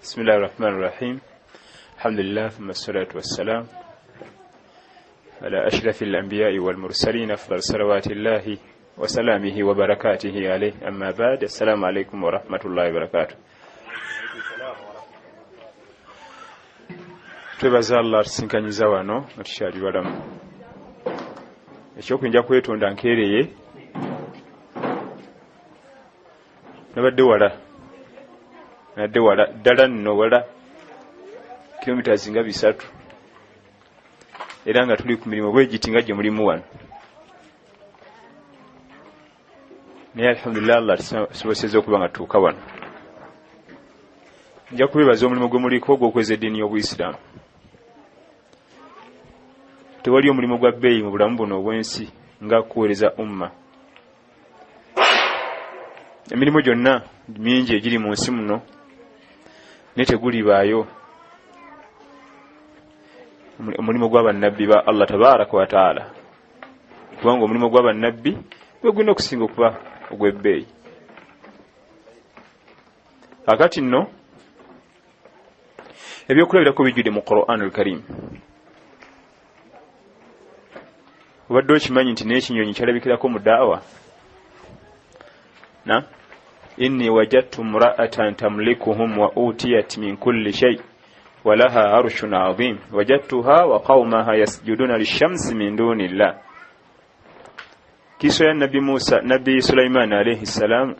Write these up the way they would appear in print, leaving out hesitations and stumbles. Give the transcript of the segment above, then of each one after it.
Bismillahi rahmani rahim. Alhamdulillah, thumma salatu wassalam ala ashrafi alambiyai walmursalin, afdal salawati llahi wasalamihi wabarakatihi alayhi, amma bad. Assalamu alaikum warahmatullahi wabarakatuh. Twebaza Allah atusinkanyiza wano nga tukyali balamu. Ekyokuyinja kwetonda nkeereye, nabadde wala, nabadde wala ddala nno, wala kilometers nga 3, era nga tuli ku mirimu bwegiti nga gye mulimu wano. Naye alhamdulillah Allah tusobosezza okuba nga tutuuka wano. Nja kubeebaza omulimu gwe muliko ogw'okweza eddiini y'Obuyisiraamu. Tewali omulimu gwa bbeeyi mu bulamu buno obw'ensi nga kuweereza umma. Emirimu gyonna mingi egiri mu nsi muno, naye tegulibaayo omulimu gw'abannabbi ba Allah tabaraka wa taala, kubanga omulimu gw'abannabbi gwe gulina okusinga okuba ogw'ebbeeyi. Kakati nno ebyokulabirako bijjudde mu Qur'anul Karim. Obadde okimanyi nti n'ekinyonyi kyalabikirako mu daawa? Na inni wajadtu mra'atan tamlikuhum wa utiyat min kulli shay wa laha arshun adhim wajadtuha wa qawmaha yasjuduna lishamsi min dunillah. Kiso ya Nabi Musa, Nabi Sulaiman alayhi salam,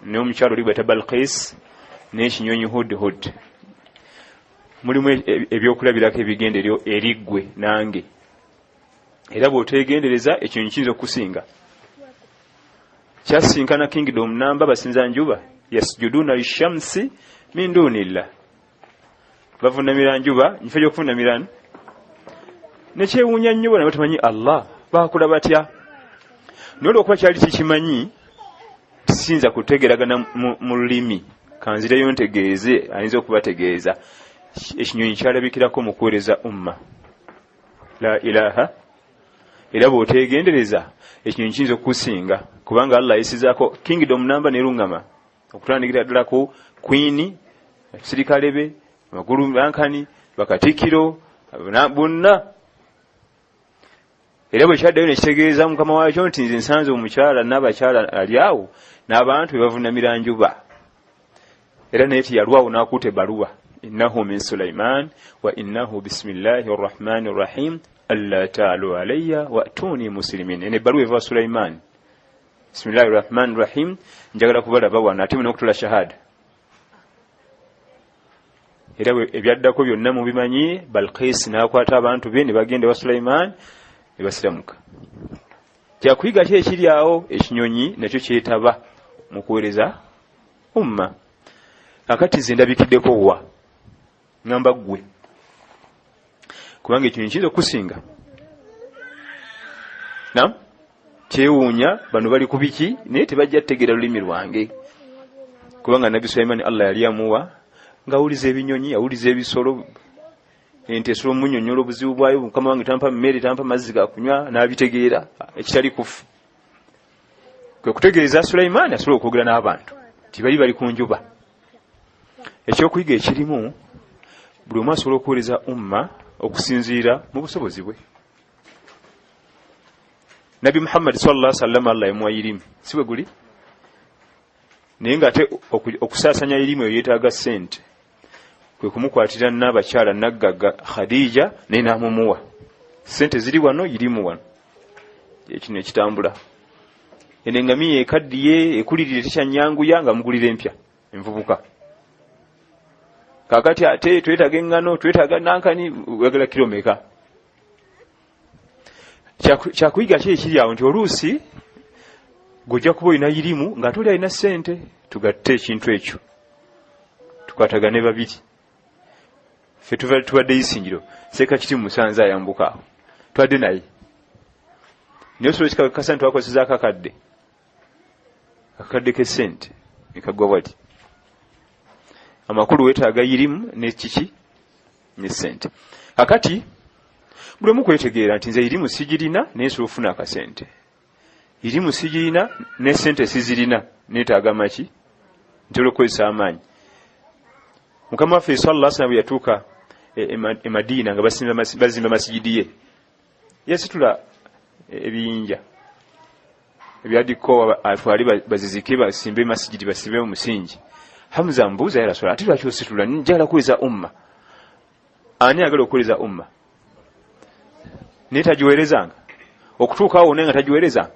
n'omukyalo oli bweta Balqis n'ekinyonyi Hudhud. Mulimu ebyokulabirako ebigenda eriggwe nange, era bw'oteegendereza ekinyonyi kiyinza okusinga. Kyasinkana kingdom namba basinza njuba, yasjuduna lishamsi min dunillah, bavunamira njuba nifo gy'okuvunamira. Nekyewuunya nnyo bona batamanyi Allah bakola batya. Naye olwokuba kyali kikimanyi, siyinza kutegeeragana mu lulimi, kanzireyo ntegeeze ayinza okubategeeza. Ekinyonyi kyalabikirako mu kuweereza umma. La ilaha. Era bw'oteegendereza ekinyonyi kiyinza okukusinga, kubanga Allah ayisizaako kingdom namba neruŋŋama okutandikira ddala ku queen, abasirikale be, amakulu bankani, bakatikkiro bonna. Era bwe kyaddayo ne kitegeeza mukama waakyo nti nze nsanze omukyala n'abakyala ali awo n'abantu be bavunamira njuba. Era naye teyalwawo n'akuuta ebbaluwa, innahu min Sulaiman wa innahu bismillahi rrahmani rrahim alla ta'alu alayya wa'tuni muslimin. Eno ebbaluwa eva Sulaiman, bismillahi rrahmani rrahim, njagala kubalaba wano ate mulina okutula shahada. Era ebyaddako byonna mubimanyi. Balqis n'akwata abantu be ne bagenda ewa Sulaiman ne basiramuka. Kyakuyiga ki ekiri awo? Ekinyonyi nakyo kyetaba mu kuweereza umma. Kakati nze ndabikiddeko wa? Ngamba ggwe, kubanga ekinyonyi kiyinza okusinga. Nam kyewuunya bano bali ku biki, naye tebajja kutegeera lulimi lwange, kubanga Nabbi Sulaiman Allah yali amuwa ng'awuliza ebinyonyi, awuliza ebisolo. Ente esobola omunyonnyola obuzibu bwayo, mukama wange tampa mmere, tampa mazzi ga kunywa, n'abitegeera ekitali kufu. Kwe kutegeeza Sulaiman asobola okwogera n'abantu tibali bali ku njuba. Ekyokuyiga ekirimu, buli omu asobola okuweereza umma okusinziira mu busobozi bwe. Nabbi Muhammad sallallahu alaihi wasallam Allah yamuwa irimu, si bwe guli? Naye ng'ate okusaasanya irimu eyo yeetaaga ssente, kwe kumukwatira n'abakyala naggaga Khadija naye n'amumuwa. Ssente ziri wano, irimu wano, ekino ekitambula. Eno engamiya ekaddiye ekulirire tekyanyanguya, nga mugulira empya envubuka. Kakati ate twetaaga eŋŋano, twetaaga nankani, wegala kiro meka? Kyakuyiga ki ekiri awo? Nti oluusi gojja kuba olina irimu ng'ate oli alina ssente, tugatte ekintu ekyo tukwatagane babiri. Ffe tubadde Isingiro, seeka kiti musanze ayambuka awo, twadde naye, naye osobola kikakasa nti twakozesaako akadde, akakadde k'essente nekaggwa bwati. Amakulu weetaaga irimu ne kiki ne ssente. Kakati buli omu kwetegeera nti nze irimu sigirina, naye nsobola okufuna akasente. Irimu sigirina ne ssente sizirina, neetaaga maki, nsobola okukozesa amaanyi. Mukama waffe sallallahu alaihi wasallam yatuuka e Madina nga bazimba masigidi ye, yasitula ebiyinja ebyadiko atwali bazizike basimbe masigidi basimbe omusingi. Hamza mbuuza, ya Rasulullah, ate lwaki ositula? Njagala kuweza umma. Ani ayagala okuweereza umma naye tagiweerezanga? Okutuuka awo naye nga tagiweerezanga,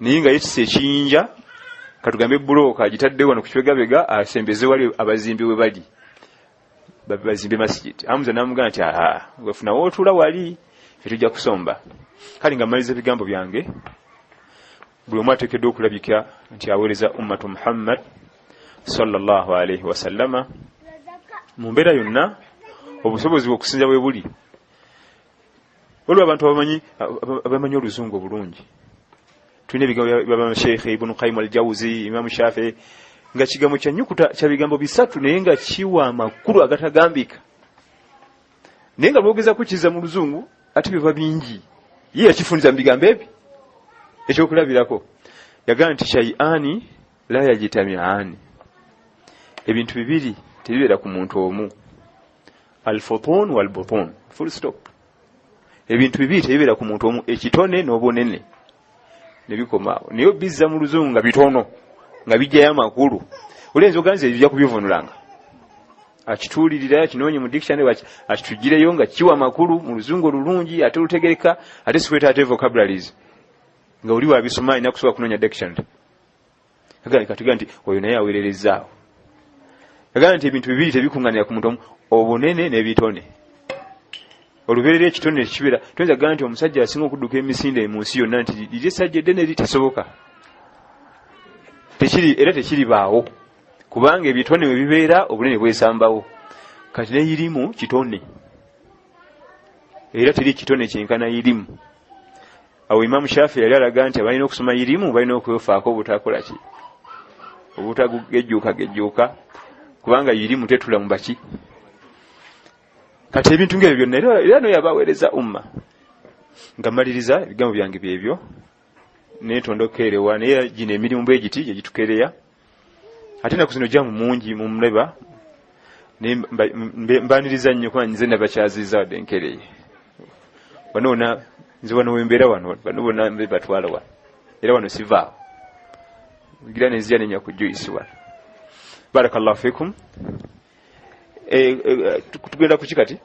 naye nga yetisa ekiyinja, katugambe bulooka, agitadde wano ku kibegabega, asembeze wali abazimbi we bali bazimbe masigidi. Hamza namugamba nti aha, wefuna wootuula wali, fe tujja kusomba. Kale nga mmaliriza ebigambo byange, buli omu ateekeddwa okulabika nti aweereza ummatu Muhammad sallallahu alaihi wasallama mu mbeera yonna, obusobozi bw'okusinza bwe buli. Waliwo abantu abamanyi oluzungu obulungi. Tulina ebigambo byabasheikhe Ibnu Qayyim al-Jawzi, Imamu Shafii, nga kigambo kya nyukuta kya bigambo bisatu, naye nga kiwa amakulu agatagambika, naye nga lwogeza kukiza mu luzungu ate biba bingi. Ye yakifunza mu bigambo ebyo. Ekyokulabirako, yagamba nti shay'ani la yajtami'ani, ebintu bibiri tebibeera ku muntu omu, alfutun walbutun, full stop. Ebintu bibiri tebibeera ku muntu omu, ekitone n'obunene, nebikomaawo. Naye obizza mu luzungu nga bitono, nga bijjayo amakulu. Olenza oganze bijja kubivunulanga, akituulirira, akinoonye mu dictionary, akitugireyo nga kiwa amakulu mu luzungu olulungi ate olutegereka, ate sikweta ate vocabularies nga oli wabisoma alina kusobola kunoonya dictionary. Katugaa nti oyo naye aweererezaawo. Agamba nti ebintu bibiri tebikuŋŋanira ku muntu omu, obunene n'ebitone. Olubeerera ekitone tekibeera. Toyinza kugamba nti omusajja asinga okudduka emisinde mu nsi yonna nti liri essajja eddene eri, tesoboka. Tekiri era tekiribaawo, kubanga ebitone we bibeera obunene bwesambawo. Kati ne irimu kitone, era teri kitone kyenkana irimu. Awo Imamu Shafi yali alaga nti abalina okusoma irimu balina okwefaako obutakola ki, obutagejjuuka gejjuuka, kubanga irimu tetula mu baki. Kati ebintu ngaebyo byonna era noyo aba aweereza umma. Nga mmaliriza ebigambo byange byebyo, netonda okukeerewa, naye gino emirimu bwe giti gyegitukeereya, ate enaku zino jamu mungi mumuleba. Mbaniriza nnyo kuba nze nabakyaziza wadde nkereye wano wona. Nze wano wembeera wano, bano bonna mbe batwala wano, era wano sivaawo gira nenzija nenya ku juice wano. Barakallahu fikum. Tugenda kuki kati?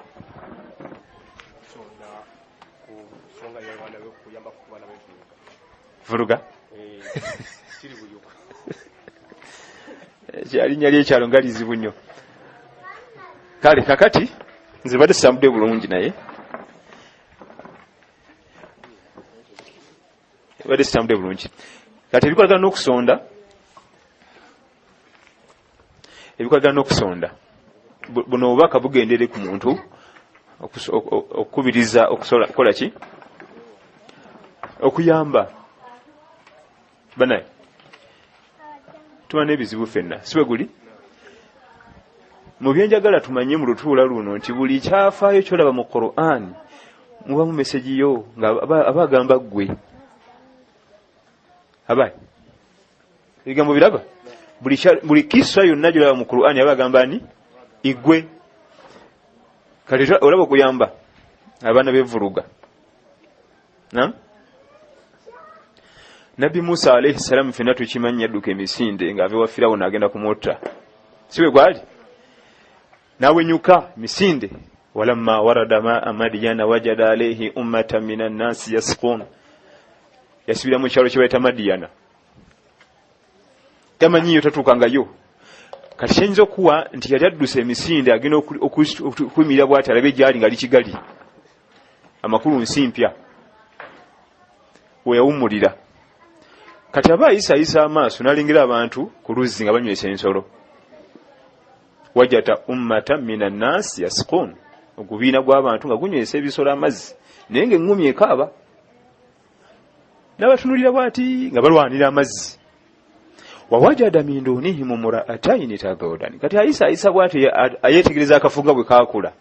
Vuluga linnya lyekyalo nga lizibu nnyo. Kale kakati nze badde sitambudde bulungi, naye badde sitambudde bulungi. Kati ebikolagana n'okusonda, ebikolagana n'okusonda, buno obubaka bugendere ku muntu okukubiriza okukola ki, okuyamba banaye. Tuba n'ebizibu ffenna, si bwe guli? Mu byenjagala tumanye mu lutuula luno nti buli kyafaayo kyolaba mu Qur'an mubamu message yo, nga aba agamba ggwe abaye ebigambo biraba. Buli kisa yonna gyolaba mu Qur'an aba agamba ani? Igwe. Kati olaba okuyamba abaana bevuluga. Nabbi Musa alaihi salaamu fenna tukimanyi, yadduka emisinde ng'ava ewa Firawuna agenda kumutta, si bwe gwali? Nawenyuka misinde, walamma warada maa Madiyana wajada alaihi ummatan min annasi yasqun. Yasibira mu kyalo kye bayita Madiyana, tamanyiyo, tatuukangayo. Kati kyenyinza okuwa nti yali adduse emisinde, agenda okuyimirira bwati alabe gyali nga likigali, amakulu nsi mpya weyawummulira. Kati aba ayisaayisa amaaso n'alengera abantu ku luzzi nga banywesa ensolo. Wajata ummata min annasi yasqun, ogubiina gw'abantu nga gunywesa ebisolo amazzi, naye nga eŋŋumi ekaaba. N'abatunulira bwati nga balwanira amazzi. Wawajada min dunihim muraataini tadhodani. Kati ayisaayisa bwati ayetegereza akafuga bwe kakula,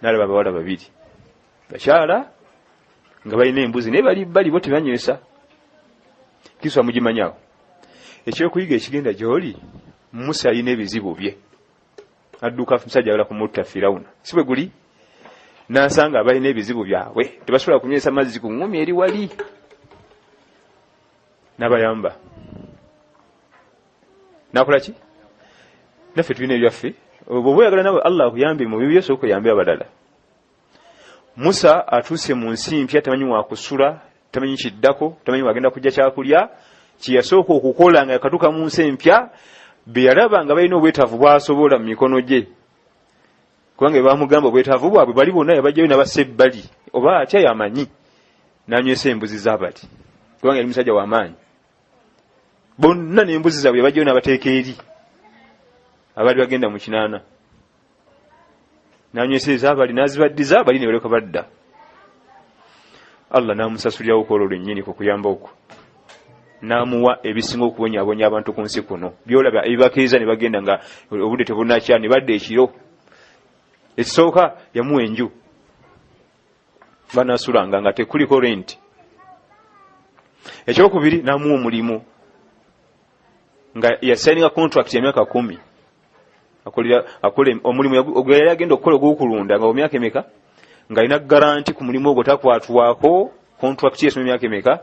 n'alaba abawala babiri bakyala nga balina embuzi, naye bali bali bo tebanywesa. Kiswa mugimanyawo. Ekyokuyiga ekigenda gyoli, Musa alina ebizibu bye. Adduka musajja ayagala kumutta Firawuna, si bwe guli? N'asanga abalina ebizibu byabwe tebasobola kunywesa mazzi ku ŋŋumi eri wali, n'abayamba. Nakola ki? Naffe tulina ebyaffe. Bw'oba oyagala nawe Allah akuyambe mu bibyo, sooka oyambe abalala. Musa atuuse mu nsi mpya, tamanyi wakusula, tamanyi kiddako, tamanyi wagenda kujja kyakulya. Kyeyasooka okukola nga yakatuuka mu nsi empya, be yalaba nga balina obwetaavu bwasobola mu mikono gye, kubanga bebamugamba obwetaavu bwabwe bali bonna yabajjayo nabassa ebbali, oba atya yamanyi, nanywesa embuzi zabali, kubanga yali musajja wamaanyi. Bonna nembuzi zaabwe yabajjayo nabateeka eri abaali bagenda mu kinaana, nanywesa ezabali nazibaddiza bali nebaleka badda. Allah namusasulirawo kwolwo lwennyini ku kuyamba okwo, namuwa ebisinga okubonyabonya abantu ku nsi kuno byolaba ebibakeeza ne bagenda nga obudde tebunakya ne badda ekiro. Ekisooka yamuwa enju banasulanga nga tekuliko renti. Ekyokubiri namuwa omulimu nga yasayininga contract ya myaka 10, akola omulimu gwe yali agenda okukola ogwokulunda nga myaka emeka, nga alina garanti ku mulimu ogwo takwatwako, contract yesoma emyaka emeka.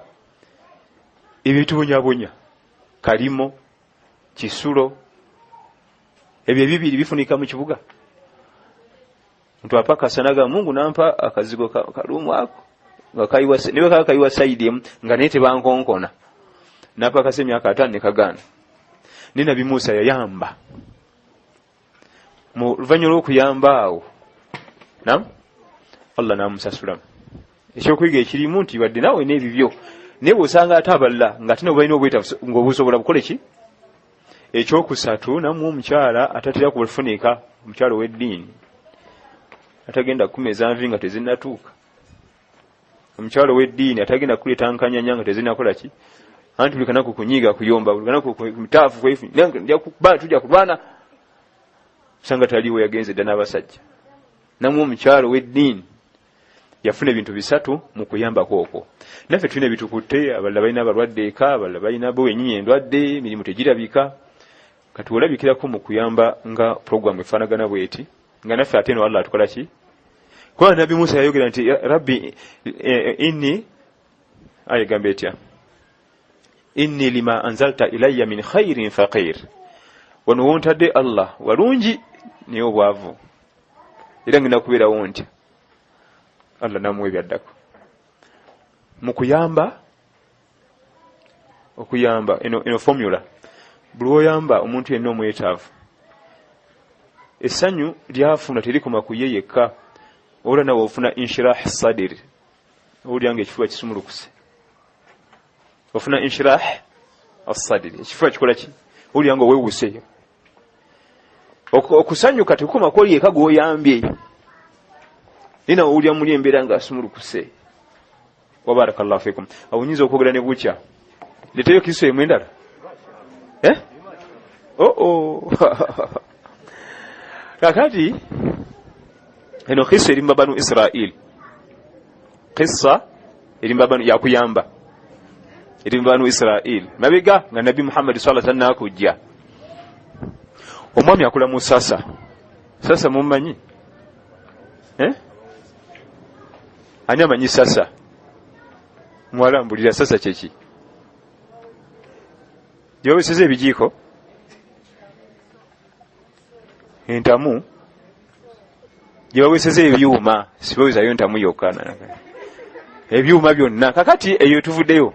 Ebyo bitubonyabonya, kalimo kisulo, ebyo ebibiri bifunika mu kibuga. Muntu apakasa naga Mungu nampa akazigo kalumu ako nga kayiwa, niwe kaka kayiwa sayidi emu nga naye tebankonkona, napakasa emyaka 5 ne kagaana. Ne Nabi Musa yayamba mu luvannyuma lw'okuyamba awo nam Allah n'amusasulamu. Ekyokuyiga ekirimu nti wadde naawe n'ebibyo, naye bw'osanga ate abalala ng'ate nabo balina obwetaavu ng'obusobola bukole ki. Ekyokusatu namuwa omukyala atatera kufunika, omukyala ow'eddiini atagenda kukumeza nvi nga tezinnatuuka, omukyala ow'eddiini atagenda kukuleeta nkanyanya nga tezinnakola ki, anti buli kanaku kunyiiga kuyomba, buli kanaku mitaafu kwefu, tujja kulwana, osanga taliwo yagenze dda n'abasajja. Namuwa omukyala ow'eddiini yafuna ebintu bisatu mu kuyambako okwo. Naffe tulina ebitukutte, abalala balina abalwadde eka, abalala balina bo wennyini endwadde, emirimu tegirabika. Kati olabikirako mu kuyamba nga programu efaanagana bweti, nga naffe ate eno Allah atukola ki? Kubanga Nabbi Musa yayogera nti rabbi inni, aya egamba etya? Inni lima anzalta ilayya min khairin faqir. Wano wontadde Allah walungi, naye obwavu era ngenda kubeerawo ntya? Allah namuwa ebyaddako mu kuyamba. Okuyamba eno formula, buli lwoyamba omuntu yenna omwetaavu, essanyu lyafuna terikoma ku ye yekka, olwa nawe ofuna inshirah sadir, owulira nga ekifuba kisumulukuse. Ofuna inshirah asadir, ekifuba kikola ki? Owulira nga owewuse. Okusanyuka tekukoma kwoli yekka gwoyambye, naye nawe owulira muli embeera nga asumulukuse. Wabarakallahu fikum. Awo nyinza okwogera ne bukya. Leteyo kiso emu endala. Oo kakati eno kisa eri mu banu Israil, kisa eri mu banu yakuyamba eri mu banu Israil mabega nga Nabbi Muhammadi swalla tannakujja. Omwami akola mu sasa sasa, mummanyi? Ani amanyi sasa? Muwala mbulira, sasa kyeki? Gyebaweseza ebijiiko, entamu gyebaweseza ebyuma, sibawezayo ntamu yokka, ebyuma byonna. Kakati eyo tuvuddeyo.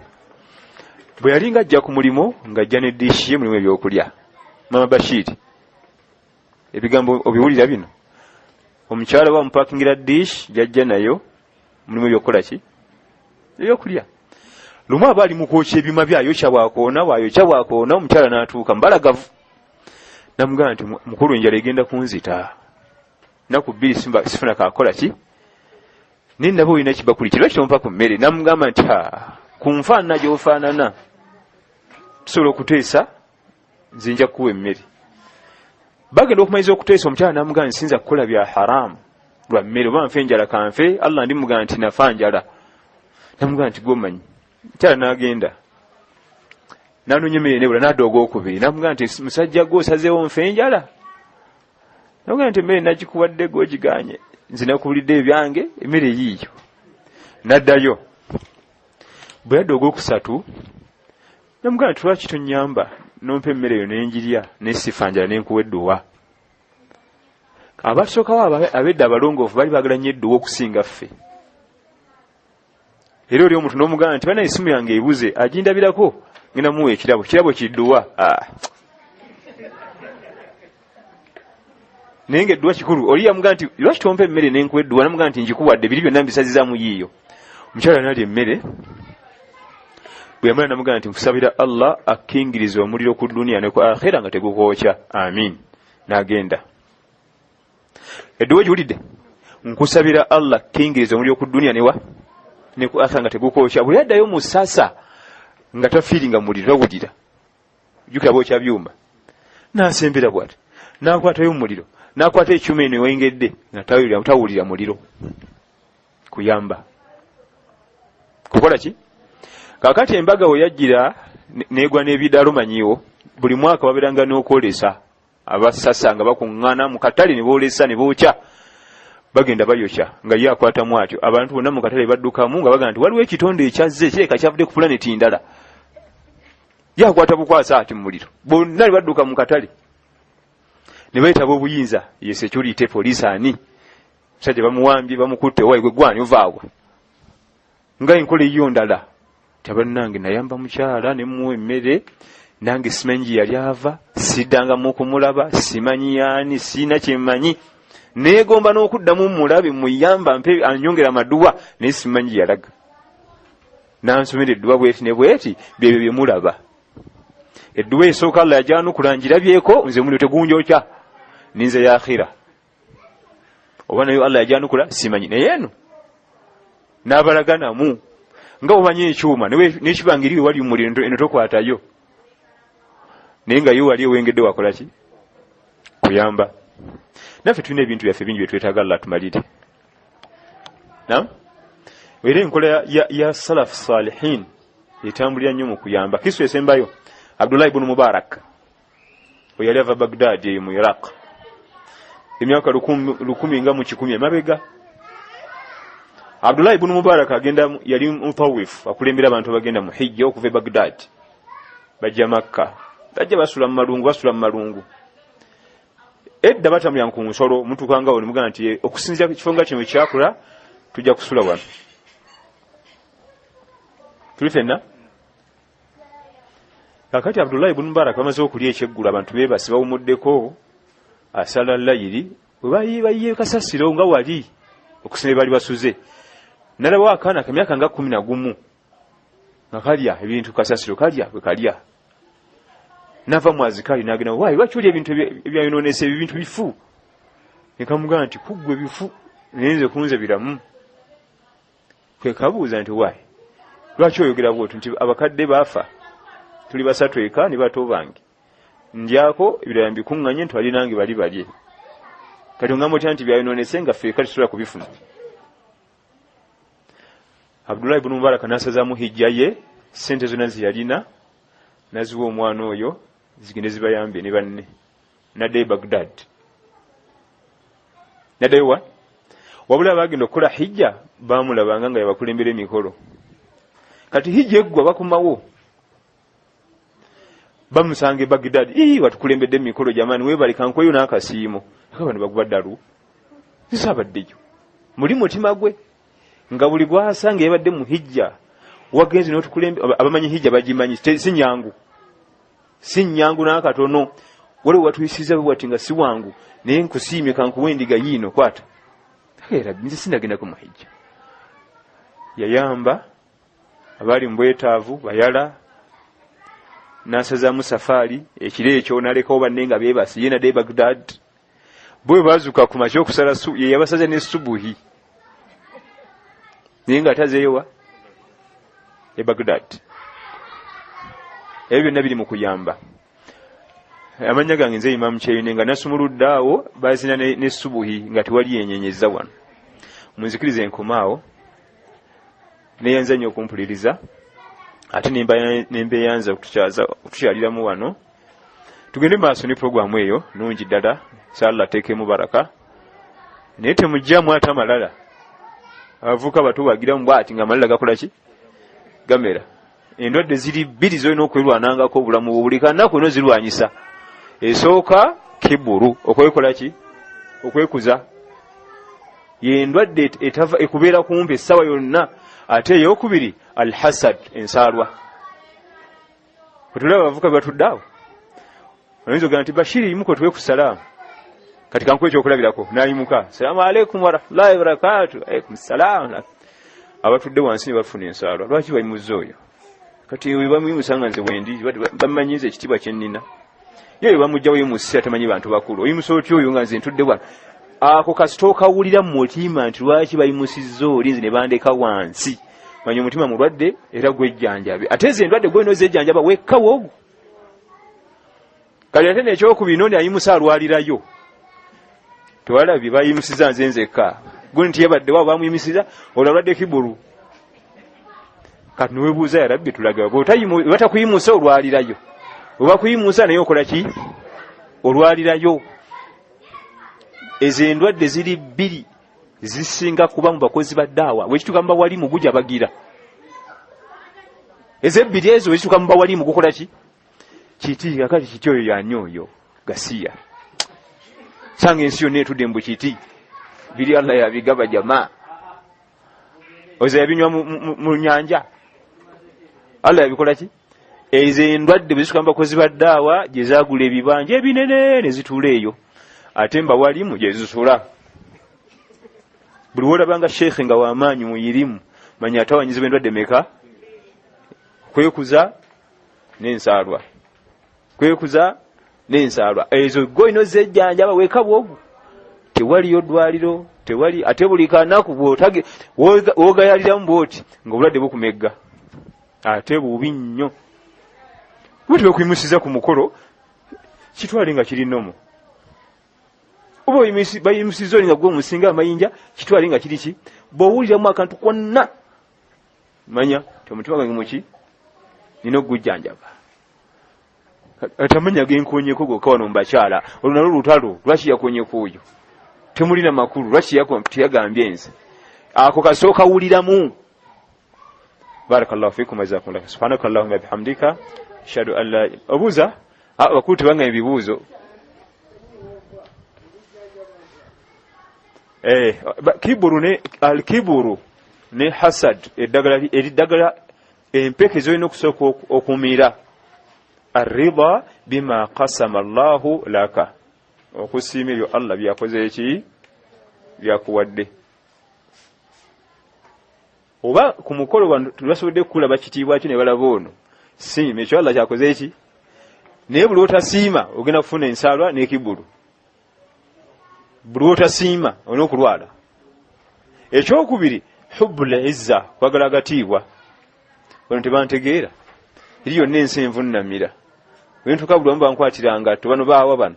Bwe yalinga ajja ku mulimu ng'ajja ne dishi ye mulimu ebyokulya. Mama Bashiri, ebigambo obiwulira bino? Omukyala wa mupakingira dish jajja nayo mulimu ebyokukola ki? Ebyokulya. Lumu aba ali mu kwokya ebyuma byayokya, bwakoona bwayokya bwakoona, omukyala n'atuuka mbalagavu, namugamba nti mukulu, enjala egenda kunzita, naku 2 sifuna kakola ki, naye naba olina ekibakuli kirwa kitompa ku mmere. Namugamba nti ku nfaanana gy'ofaanana tusobola okuteesa, nze nja kukuwa emmere. Bagenda okumaliza okuteesa, omukyala namugamba nti sinza kukola bya haramu lwa mmere, oba nfe enjala kanfe, Allah ndimugamba nti nafa njala. Namugamba nti gwomanyi. Omukyala n'agenda nanoonya emmere nebula, nadda ogwokubiri, namugamba nti musajja gwe osazeewo nfe enjala. Nagamba nti emmere nagikuwadde gwogiganye, nze nakubulidde ebyange, emmere yiiyo. Naddayo. Bwe yadda ogwokusatu namugamba nti lwaki tonyamba nompa emmere eyo nenjirya nesifa njala nenkuwa edduwa. Abatusookawo abedda abalongoofu bali baagala nnyo edduwa okusinga ffe. Era oli omuntu n'omugamba nti bana esimu yange ebuze, agindabirako ngenda muwa ekirabo, kirabo kidduwa. Naye nga edduwa kikulu. Oli yamugamba nti lwaki tompa emmere nenkuwa edduwa, namugamba nti njikuwadde biri byonna mbisazizaamu yiiyo. Omukyala nalya emmere, bwe yamala namugamba nti nkusabira Allah akkingirize omuliro ku duniya ne ku akhira nga tegukwokya, amin. N'agenda. Edduwa egiwulidde, nkusabira Allah akkingirize omuliro ku duniya newa ne ku akhira nga tegukwokya. Bwe yaddayo mu sasa nga tafiiringa muliro, tawulira, jjukira bookya byuma, n'asembera bw'ati n'akwatayo omuliro, n'akwata ekyuma eno ewengedde nga tawulira muliro. Kuyamba kukola ki? Kakati embaga we yajjira negwa n'ebidaalo, manyiiwo buli mwaka babeeranga n'okwolesa abasasa nga bakuŋŋaana mu katale ne boolesa ne bookya, bagenda bayokya nga ye akwatamu atyo. Abantu bonna mu katale baddukamu nga bagamba nti waliwo ekitonde ekyazze kireka kyavudde ku pulaneti ndala. Ye akwata bukwasa ati mu muliro, bonna ne badduka mu katale ne bayitaba obuyinza, ye security police ani musajja bamuwambye bamukutte, owaye gwe gwani ovaawa nga enkola eyo ndala. Tabannange nayamba mukyala ne muwa emmere, nange simanyi gye yali ava, siddangamu okumulaba, simanyi yaani, siina kyemmanyi, neegomba n'okuddamu mulabe muyamba mpe anyongera amaduwa, naye simanyi gye yalaga. Nansomera edduwa bweti ne bweti, byebyo bye mulaba. Edduwa esooka Allah yajanukula ngirabyeko, nze omuliro tegunjokya, ninze ya akhira oba nayo Allah yajanukula simanyi, naye eno n'abalaganamu nga omanyi ekyuma nekiba ngeri wali omuliro eno tokwatayo, naye nga yo wali ewengedde wakola ki? Kuyamba. Naffe tulina ebintu byaffe bingi byetwetaaga Allah tumalire. Naam, era enkola ya salaf salihin etambulira nnyo mu kuyamba. Kisu esembayo, Abdullah ibn Mubarak oyo yali ava Baghdad eyo mu Iraq emyaka 1100 emabega. Abdullah ibn Mubarak agenda, yali mutawif, akulembera abantu abagenda mu hijja okuva e Baghdad bajja Makka, bajja basula mu malungu, basula mu malungu. Edda batambulira ku nsolo, mutuukangawo ne mugamba nti okusinziira ku kifo nga kino ekyakula tujja kusula wano. Tuli fenna. Kakati Abdullah ibn Mubarak bamaze okulya ekyeggulo, abantu beebase bawumuddeko, asala layiri bwe bayiye kasasiro nga wali okusima bali basuze, nalabawo akaana kamyaka nga 11 nga kalya ebintu kasasiro, kalya bwe kalya. Nava mu azikali n'agenda, waayi lwaki olya ebintu ebyayonoonese, ebyo bintu bifu? Ne kamugamba nti kuggwe bifu, naye nze kunze biramu. Kwe kabuuza nti waayi lwaki oyogera bw'otyo? Nti abakadde baafa, tuli basatu eka ne bato bange, ndyako ebirala mbikuŋŋanye ntwali nange bali balye. Kati ongamba otya nti byayonoonese nga ffe eka tetusobola kubifuna? Abdullah ibn Mubarak n'asazaamu hijja ye, ssente zonna ze yalina naziwa omwana oyo zigende zibayambe ne banne. Naddayo Baghdad, naddayo wa wabula bagenda okukola hijja bamulabanga nga yabakulembera emikolo. Kati hijja eggwa bakomawo bamusanga e Baghdad, ii watukulembedde emikolo jamani, webale kankweyo n'akasiimo. Akabano baguba ddalu nsaabaddeyo muli mutima gwe nga buli gwasanga yabadde mu hijja wagenze n'otukulembe. Abamanyi hijja bagimanyi, si nyangu, si nyangu n'akatono. Waliwo watuyisiza bwe bwati nga si wangu, naye nkusiimye kankuwa endiga yiino kwata. Era nze sinagendako mu hijja. Yayamba abaali mu bwetaavu bayala, n'asazaamu safaari ekiro ekyo n'alekawo banne nga beebase, ye naddayo Baghdad. Bwe baazuuka ku makya okusala ye yabasaza ne subuhi, naye nga atazeeyo wa e Baghdad. Ebyo byonna biri mu kuyamba. Amannya gange nze Imamu Kyeyune, nga nasumuludde awo bazina ne subuhi nga tewali yenyenyeza wano. Munzikirize nkomaawo, neyanza nnyo okumpuliriza, ate nembeyanza okutukyaliramu wano. Tugende maaso ne puroguramu eyo nungi ddala, inshallah ateekemu baraka. Naye temujjamu ate amalala. Abavubuka bato bagiramu bwati nga amalala gakola ki? Gamera. Endwadde ziri bbiri zolina okwerwanangako obulamu bwo buli kanaku olina ozirwanyisa. Esooka kiburu, okwekola ki? Okwekuza. Yendwadde etava ekubeera kumpi essaawa yonna. Ate eyokubiri alhasad, ensaalwa. Bwetulaba abavubuka bebatudde awo, oyinza ogamba nti Bashiri yimuka otuwe ku salaamu. Kati kankuwa ekyokulabirako, nayimuka, salaamu aleikum warahmatullahi wabarakatu, aleikum salaamu. Abatudde wansi ne bafuna ensaalwa, lwaki bayimuza oyo? Kati oyo bamuyimusa nga nze wendi, bamanyiza ekitiibwa kye nnina. Ye oyo bamugjawo yimusi atamanyi bantu bakulu, oyimusa otya oyo nga nze ntudde wano? Ako kasita okawulira mu mutima nti lwaki bayimusizza oli nze ne bandeka wansi, manya omutima mulwadde era gwejjanjabe. Ate ezo endwadde gwolina ozejjanjaba wekka woogwo. Kati ate nekyokubiri, nondi ayimusa alwalirayo, tewalabye bayimusiza nze nzekka, gwe nti yabaddewo bamuyimisiza, olwo alwadde kiburu. Kati niwebuuza, ya Rabbi, tulaga batakuyimusa olwalirayo, webakuyimusa naye okola ki? Olwalirayo. Ezo endwadde ziri bbiri zisinga kuba mu bakozi ba daawa. Wekituuka mu bawalimu gujabagira. Ezo ebbiri ezo wekituuka mu bawalimu gukola ki? Kiti akati kiti oyo yani oyo gasiya sanga ensi yonna etudde mbu kiti biri Allah yabigaba jamaa oza yabinywa mu nyanja Allah yabikola ki? Ezo endwadde bwe zituuka mu bakozi ba daawa gye zaagula ebibanja ebinene ne zituula eyo, ate mbawalimu gye zisula. Buli wolabanga sheekhe nga wamaanyi muyirimu, manya atawanyizibwa endwadde meka? Kwekuza n'ensaalwa, kwekuza n'ensaalwa. Ezo gwe olina ozejjanjaba weka bwogu, tewaliyo ddwaliro, tewali. Ate buli kanaku wogayaliramu bwoti nga obulwadde bukumegga, ate bubi nnyo. Kuba tebekuyimusiza ku mukolo, kitwale nga kiri nomo. Oba bayimusiza oli nga gwe omusinga amayinja, kitwale nga kiri ki? Bw'owuliramu akantu kwonna, manya ti omutima gwange muki nina okugujjanjaba. Ati amanya genkonyeko gokka wano mubakyala, olwo nalwo lutalo. Lwaki yakonyeko oyo? Temulina makulu. Lwaki teyagambye nze? Ako kasooka wuliramu. Barakallahu fikum, jazakumullah. Subhanaka allahumma bihamdika, ashhadu an la. Obuuza bakulu tebanga ebibuuzo. Kiburu ne alkiburu ne hasad, eddagala eriddagala empeke zolina okusooka okumira, arrida bima kasama Allahu laka, okusiima ebyo Allah byakoze eki byakuwadde. Oba ku mukolo wano tebasobodde kukulaba kitiibwa kyo ne balaba ono, siima ekyo Allah kyakoze eki. Naye buli otasiima ogenda kufuna ensaalwa n'ekibulu. Buli otasiima olina okulwala. Ekyokubiri hubbul izza, kwagala agatiibwa. Bano tebantegeera, eri yonna ensi envunnamira, wentuka buli wamu bankwatiranga to bano baawa bano.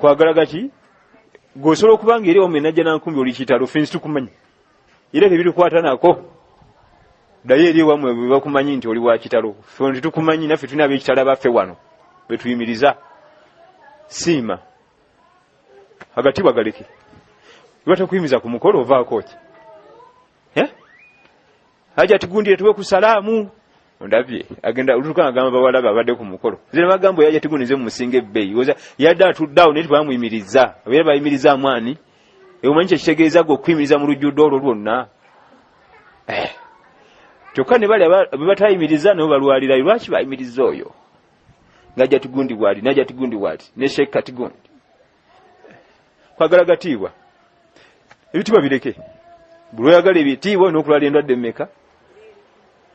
Kwagala gaki? Gweosobola okuba nga eri wamwe najja nankumbi oli kitalo, fensi tukumanyi era tebirikwata nako. Ddayo eri ewamwe bwe bakumanyi nti oli wa kitalo, fe tetukumanyi. Naffe tulina ab'ekitalo abaffe wano betuyimiriza. Siima agatiibwa galeke. Webatakuyimiza ku mukolo ovaako ki? Haja tigundi etuwe ku salaamu, ondabye agenda olutuka agamba bawala babadde ku mukolo, nze bagamba oyo haja tigundi nze mumusinga ebbeeyi. Oza yadde atudde awo naye tebamuyimiriza, abeera bayimirizaamu ani? Omanyi kyekitegeeza gwe okuyimiriza mu lujjudde olwo lwonna? Kyokka ne bali be batayimiriza nabo balwalirayo. Lwaki bayimiriza oyo ngajja tigundi bwali najja tigundi bwati ne sheekh katigundi? Kwagala gatiibwa, ebitiibwa bireke. Buli oyagala ebitiibwa olina okulwala endwadde mmeka?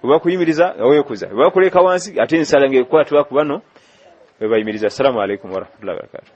Webakuyimiriza nga weekuza, webakuleka wansi ate ensala ngaekwatibwa ku bano webayimiriza. Assalamu alaikum warahmatullahi wabarakatu.